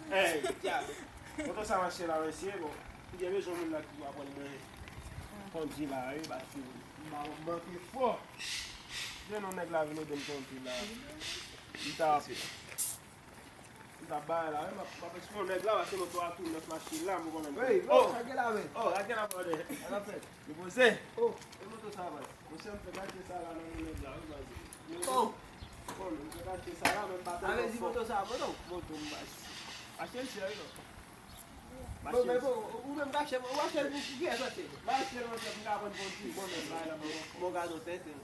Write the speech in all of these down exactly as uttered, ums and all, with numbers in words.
Hey, dyab. Moto sa mache la, mesye, bon. Li gen bezwen moun la ki pou aprann mwen kondi la, wi, paske m pa manke fò. Gen yon nèg la vin ede m kondi la. M t ap, m t ap bay la, wi, m ap, m ap eksplike nèg la, paske moto a tou nèf mache la, m konnen. Wi, oh, sa gen la, men. Oh, sa gen la, brother. Sa la fèt. Li poze. Oh, e moto sa, baz. Mesye, m fèk achte sa la nan men nèg la, wi, baz. Oh. Bon, m fèk achte sa la, men m pa tèlman fò. Sa vle di moto sa, moto? Moto m, baz. Achte l chè, wi, non. Bon, men bon, ou menm ka achte, ou achte l pou, pou kiyès achte? M achte l, mwen, m ka pran pou ti, bon, men, bay la, bon, bon. Bon, gazon tenten.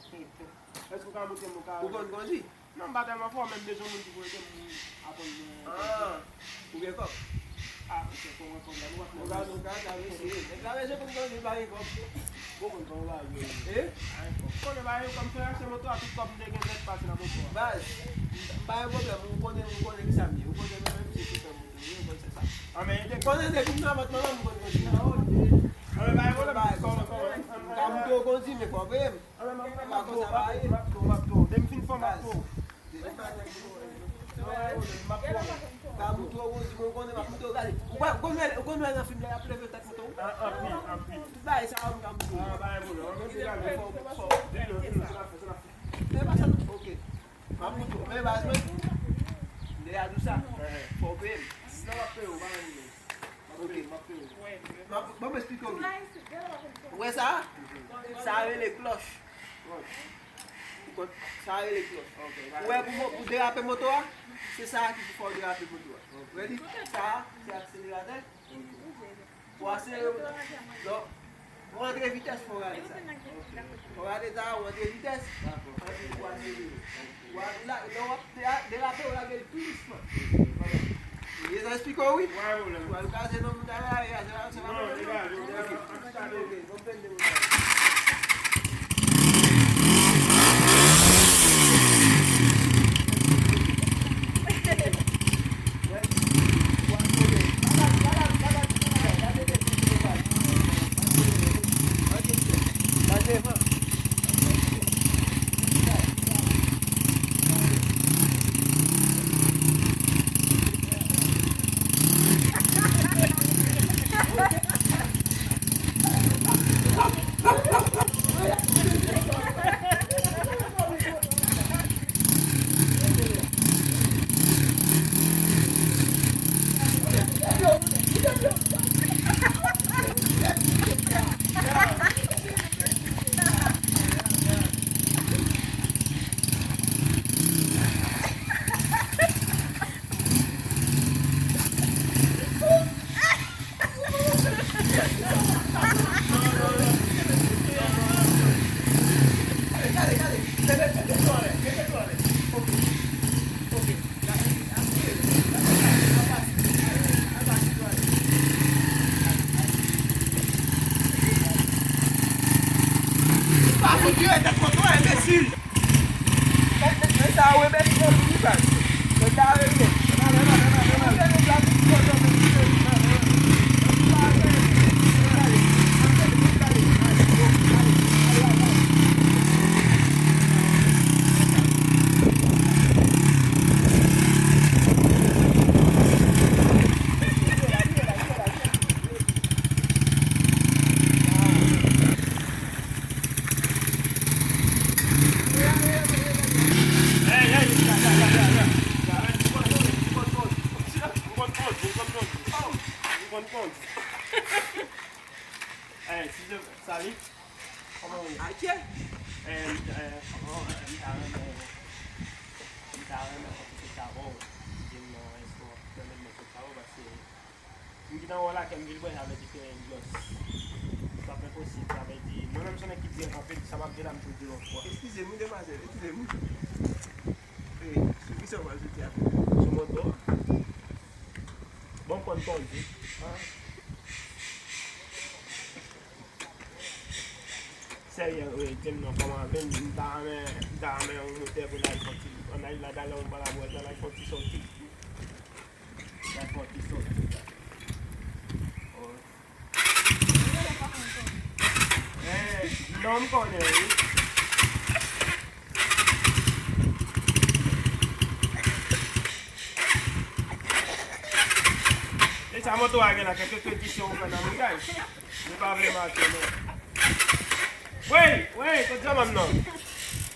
Èske w ka montre m, ou ka... Ou konn kondi? Non, m pa tèlman fò, men m bezwen moun ki pou ede m aprann mwen. Ah, ou gen kòb? Ah, ok, fò mwen kòb la, nou pa... Ou ka, ou ka, ka mesye. Nèg la bezwen konn kondi, pa gen kòb. Bon, konn kòb la, yo. Eh? Pa gen kòb. Konnen pa gen kòb, m fè achte moto a, tout kòb m te gen nèt pase nan moto a. Baz, m pa gen pwoblèm, ou konnen, ou konnen kisa m ye. Ou konnen mwen menm, se chofè moto, wi, ou konn se sa. Ah, men, konnen depi m nan vant manman m, m konn kondi. Ah, ok. Ah, men pa gen pwoblèm, kòman, kòman? M ka montre w kondi, men fò w peye m. Anben, m ap, m ap tou, m ap tou, m ap tou, m ap tou. Depi m fin fò, m ap tou. M ap tou. M ap tou. M ap tou, ou di mwen konnen, m ap tou, gade. Ou pa, ou konn wè, ou konn wè nan fim lè y ap leve tèt moto? An, anpil, anpil. Tout bagay sa yo, m ka tou. Ah, pa gen pwoblèm. Anben, se gade, fò, fò. Vin non, vin non, se n ap fè, se n ap fè. Se pa sa, ok. M ap tou, men baz mwen. Lè a di w sa, fò w peye m. Non, m ap peye w, pa gen pwoblèm. Ok. M ap, ban m esplike w byen. Ou wè sa? Sa rele klòch. Ou konn, sa rele klòch. Ou wè pou mo-, pou derape moto a, se sa a ki pou fè w derape moto a. Ready? Sa a, se akseleratè. Pou aksele-, non. Ou antre vitès, fò w gade sa. Fò w gade sa, ou antre vitès. Anpi pou aksele. Ou a-, la, lè w ap dera-, derape, ou lage l pi dousman. Ye sa eksplike w, wi. Ou al kraze nan moun ta la, e a, se pa, se pa... Non, derape, derape. Ok, bon, pende moun ta la. Pa fout vire tèt moto a, enbesil! Mèt, mèt, mèt sa a, ou enbesil, ou vin pran. Mèt sa a, rete. Hey, excusez-moi, salut. Comment vous... Aïe. Eh, m, eh, oh, eh, m ta renmen, m ta renmen fè ti kout sa avè w. Di m non, èske w ap pèmèt mwen fè sa avè w, paske m gen nan wòl la, kè m vilbren, sa vle di ke m jòs. Se pa enposib, sa vle di, mwen menm se yon nèg ki di anpil, sa m ap di la, m toujou di l yon fwa. Eskize m, wi, demwazèl, eskize m. E, sou ki sa w pral soti a? Sou moto a. Bon, m konn kondi. Serye, wi, di m non, kòman, men m ta renmen, m ta renmen yon motè pou n al fè ti, ann al la, talè, yon balabòl, n al fè ti soti. N al fè ti soti. Oh. Eh, non, m konnen, wi. Nan moto a gen la kèk ekspedisyon ou fè nan montay. Li pa vle mache non. Wey, wey, kot Djaman nan?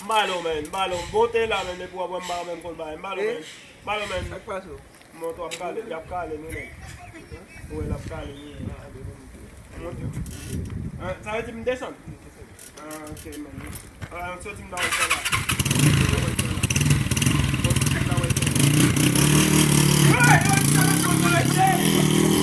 M ba l ou, men, m ba l ou. Bon, te la, men, depi w ap wè m ba w menm kon l ba, m ba l ou, men. M ba l ou, men. Sa k pase w? Moto ap kale, y ap kale nou, men. Ou wè l ap kale nou. Monte. Sa vle di m desann? Ah, ok, man. Ah, soti m nan wè la. Soti m nan wè la. Hey, yo, sa la, yo, yo, yo.